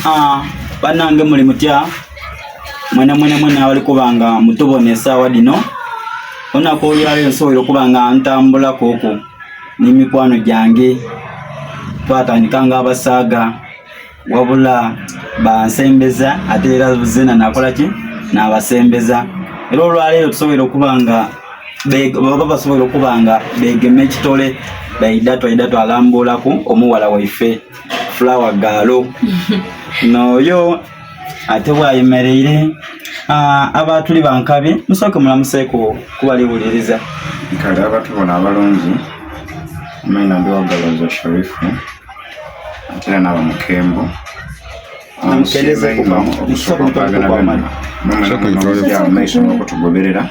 Ah, banange muli mutya mwena mwena mwena abali kuba nga mutubona esaawa dhino olunaku olwaleero nsoboire okuba nga ntambulaku oku n'emikwano gyange twatandika nga abasaaga wabula bansembeza ate era zena nakola ki nabasembeza era olwaleero tusoboire okuba nga baba basoboire okuba nga begema ekitole baida twaida twalambulaku omuwala waife Flower Girl noyo ate bwayemereire ah, abatuli bankabi musooke mulamuseeko kubaliwuliriza Kale abatubona abalungi amaina ndi Wagaloza Sharifu ate era naaba Mukembo. Namukendeze Nsiima inho okusooka okwaganagana n'omujja mu maiso n'okutugoberera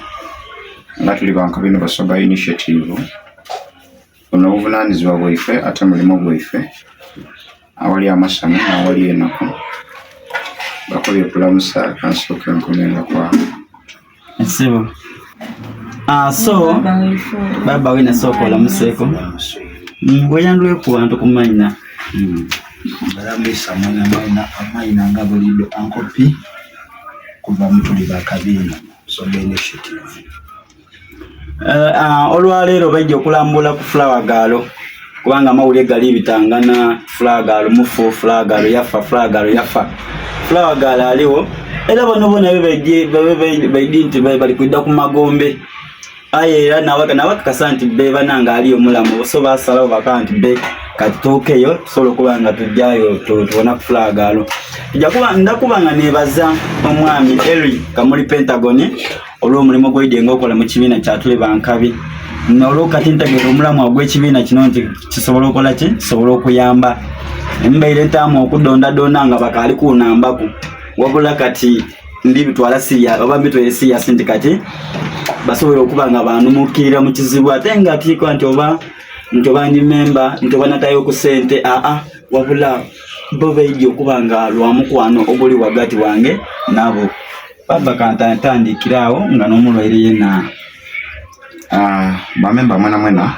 nga tuli bankabi no Basoga Initiative. Buno obuvunaanyizibwa bwaife ate mulimo gwaife awali amasanhu n'awali enaku. Bakobye kulamusa kansooke nkomenga kwagho. Ssebo. Ah, so baba wena sooka olamuseeko weyanjule ku bantu ku mayina. Mbalambisa mwena mwena amayina nga buliidho Uncle P kuva mu Tuli Bakabi Busoga Initiative. Uh, uh, olwaleero baija okulambula ku flower girl kubanga amawulire gali bitangana flower girl mufu flower girl yafa flower girl yafa flower girl aliwo era bano bona baidi nti bali kwidda ku magombe aye era nabakakasa nti be bananga aliyo mulamu so basalawo baka nti be katutuukeyo tusobola okuba nga tujjayo tubona ku flower girl ndakuba nga nebaza omwami Eri Kamuli Pentagon olw'omulimu gwaidye nga okola mu kibiina kya Tuli Bankabi olwokati ntegeera omulamwa ogw'ekibiina kino nti kisobola okukola ki kisobola okuyamba mbaire ntaamu okudondadonda nga bakaali kunambaku wabula kati ndi bitwala siya oba mbitwere siyasi nti kati basobola okuba nga banumukirira mu kizibu ate nga tiiko nti oba nti oba ndi memba nti oba natayo ku sente aa wabula bo baidye okuba nga lwa mukwano oguli wagati wange nabo Baba kantandikire awo nga n'omulwaire yena. Ah, bamemba mwena mwena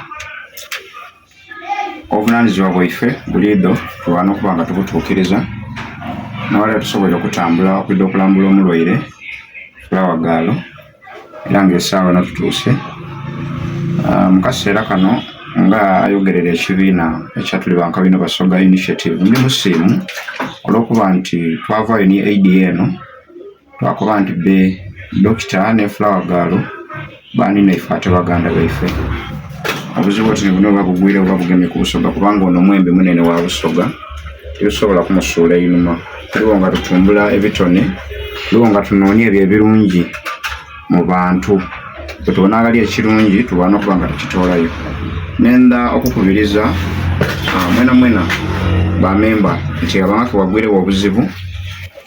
obuvunanyizibwa bwaife buliidho tulwana okuba nga tubutuukiriza nawalira tusoboire okutambula okwidha okulambula omulwaire Flower Girl era nga esaawa eno tutuuse. Ah, mu kaseera kano nga ayogerera ekibiina ekya Tuli Bankabi no Basoga Initiative ndi musiimu olw'okuba nti twavaayo ni aid eno Twakoba nti be Dokita ne Flower Girl baani naife ate baganda baife. Obuzibu oti ni buno oba bugwire oba bugemye ku Busoga kubanga ono omwembi munene wa Busoga titusobola kumusuula einhuma. Tuligho nga tutumbula ebitone, tuligho nga tunoonia ebyo ebirungi mu bantu. Bwetubona aghali ekirungi tulwana okuba nga tukitoolayo. Nendha okukubiriza mwenamwena ba memba nti ghabanga kewagwiregho obuzibu,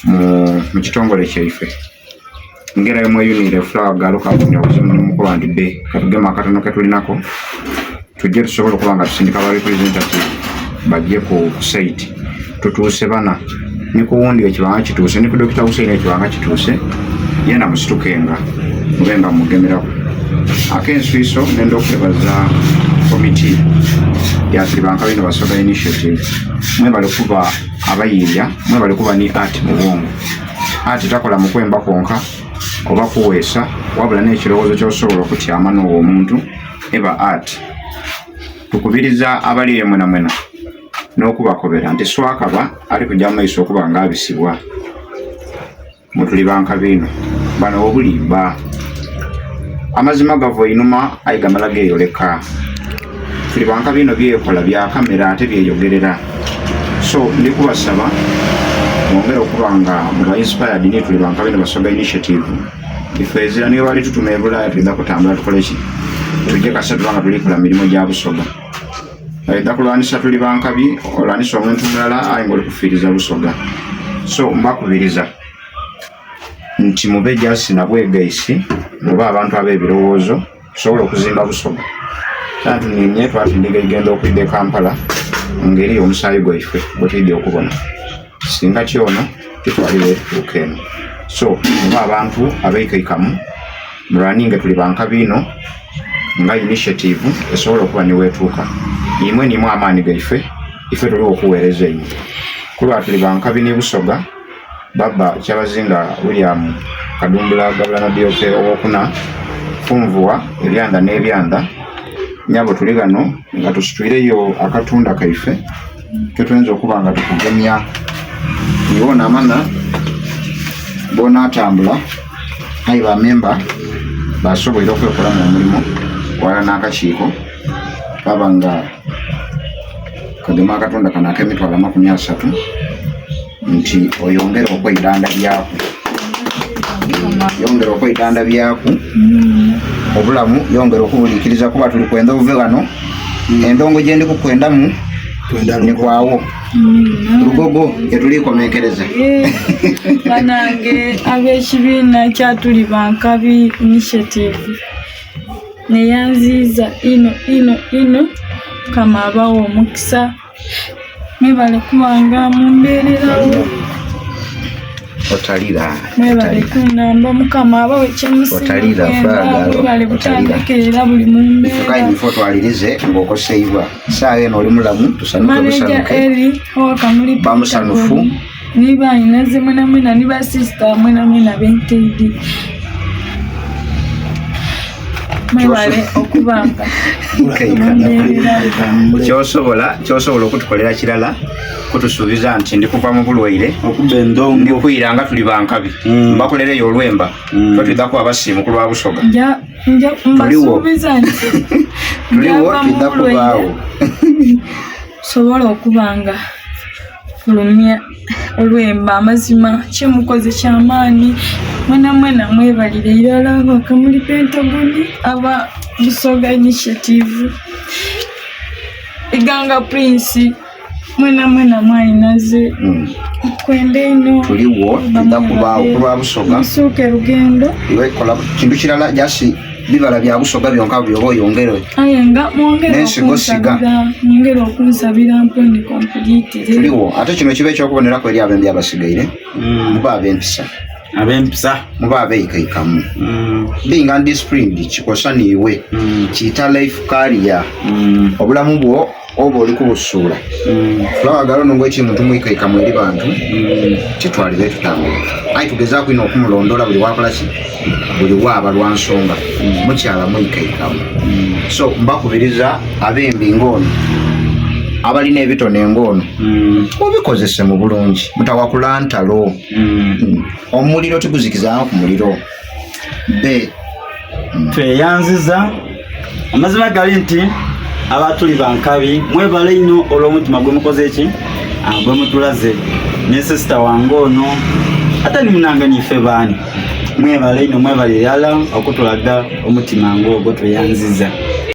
mu kitongole kyaife nga era bwemweyuniire Flower Girl kafunye obuzibu ni mukoba nti bbe katugeme akatono ketulinako tujje tusobole okuba nga tusindika ba representative bajje ku site tutuuse bana ni ku wundi ekibanga kituuse ni ku Dokita Hussein ekibanga kituuse yena musitukenga mube nga mugemeraku ak'enswiso nenda okwebaza komiti ya Tuli Bankabi no Basoga Initiative mwebale kuba Abayiiya mwebale kuba ni art mu bwongo. Art takola mu kwemba kwonka oba kuweesa wabula n'ekirowoozo ky'osobola okutyama n'owo omuntu eba art. Tukubiriza abali eyo mwenamwena n'okubakobera nti Swakaba ali kuja mu maiso okuba nga abisibwa. Mwe tuli ba nkabi inho. Bano obulimba. Amazima gava einhuma aye gamala geeyoleka. Tuli ba nkabi inho byekola bya kamera ate byeyogerera. So ndi kubasaba mwongere okuba nga muba inspired ni tuli ba nkabi inho Basoga Initiative. Ife ezira niyo bali tutuma e Bulaaya twidha kutambula tukole ki? Tuje kasita tuba nga tuli kola mirimo gya Busoga. Oidha kulwanisa tuli ba nkabi, olwanisa omuntu mulala aye nga oli kufiiriza Busoga. So mbakubiriza nti mube jasi na bwegaisi, mube abantu ab'ebirowoozo tusobole okuzimba Busoga. Era tunimye twatindiga eigendo okwidha e Kampala ng'eriyo omusaayi gwaife gwe twidhye okubona. Singa kyono titwali wetutuuka eno. So mube abantu abeikaikamu, mulwaninge tuli ba nkabi inho. nga initiative esobola okuba ni wetuuka. Imwe nimwe amaani gaife, ife tuligho okuweereza imwe. Kulwa tuli ba nkabi ni Busoga, Baba Kyabazinga William Kadumbula Gabulana Dioke owokuna, Funvua, ebyanda n'ebyanda. Nyabo tuli ghano nga tusitwireyo akatunda kaife ketuyinza okuba nga tukugemya. Iwe onamanya bwonatambula aye ba memba basoboire okwekolamu omulimo ghalala n'akakiiko baba nga kagema akatunda kano ak'emitwalo 30 nti oyongere okwidhandhabyaku yongera okwidhandhabyaku obulamu yongera okubulikiriza kuba tuli kwenda ove ghano endongo gyendi kukwendamu nikwawo lugogo yetulikomenkereza. Banange ab'ekibiina kya Tuli Bankabi Initiative neyanziiza inho inho inho Mukama abawe omukisa mwebale kuba nga mumbererawo. Otalira. Mwebale kunamba Mukama abawe kyemusinga Otalira, kwenda Flaga, mwebale otalira. butandekerera buli mu mbeera. Fukayi bifo twalirize ng'okoseibwa saawa eno oli mulamu tusanuke Maneja busanuke Eri owakamuli Bamusanufu. Pentagon ni banhinaze mwenamwena ni basisita mwenamwena benteidi mwebale okubanga mumbeererawo. Kyosobola kyosobola okutukolera kirala kutusuubiza nti ndi kuva mu bulwaire Okuba endongo. ndi kwira nga tuli bankabi mbakolereyo olwemba twetwidha kuba basiimu ku lwa Busoga. Nja nja Tuliwo. mbasuubiza nti Tuliwo njava mu twidha bulwaire kubaawo. sobola okuba nga fulumya olwemba amazima kyemukoze kyamaani mwena mwena mwebalire irala abakamuli Pentagon aba Busoga Initiative Iganga Prince mwena mwena mwayinaze kwenda ino Tuliwo twidha kubaawo ku lwa Busoga. Musuuke lugendo Iwe kola kintu kirala jasi bibala bya Busoga byonka byoba oyongere. Aye nga mwongere N'ensigo siga. okunsabira mwongere okunsabira mpone completely. Tuliwo ate kino kiba ekyokuboneraku eri abembi abasigaire muba ab'empisa Ab'empisa. Muba abeikaikamu. Being undisciplined kikosa niiwe kiita life career obulamu bwo oba oli kubusuula. Flower girl ono ng'ekiri muntu mwikaikamu eri bantu titwalibe tutambula aye tugezaaku inho okumulondoola buli wakola ki buli waaba lwa nsonga mukyala mwikaikamu. So mbakubiriza abembi ng'ono abalina ebitone ng'ono mubikozese mu bulungi mutawakula ntalo. Omuliro tiguzikizanga ku muliro be. Tweyanziza amazima gali nti abatuli bankabi mwebale inho olw'omutima gwemukoze ki gwemutulaze ne sisita wange ono ate ni munange nife baani mwebale inho mwebale irala okutulaga omutima ng'ogwo tweyanziza.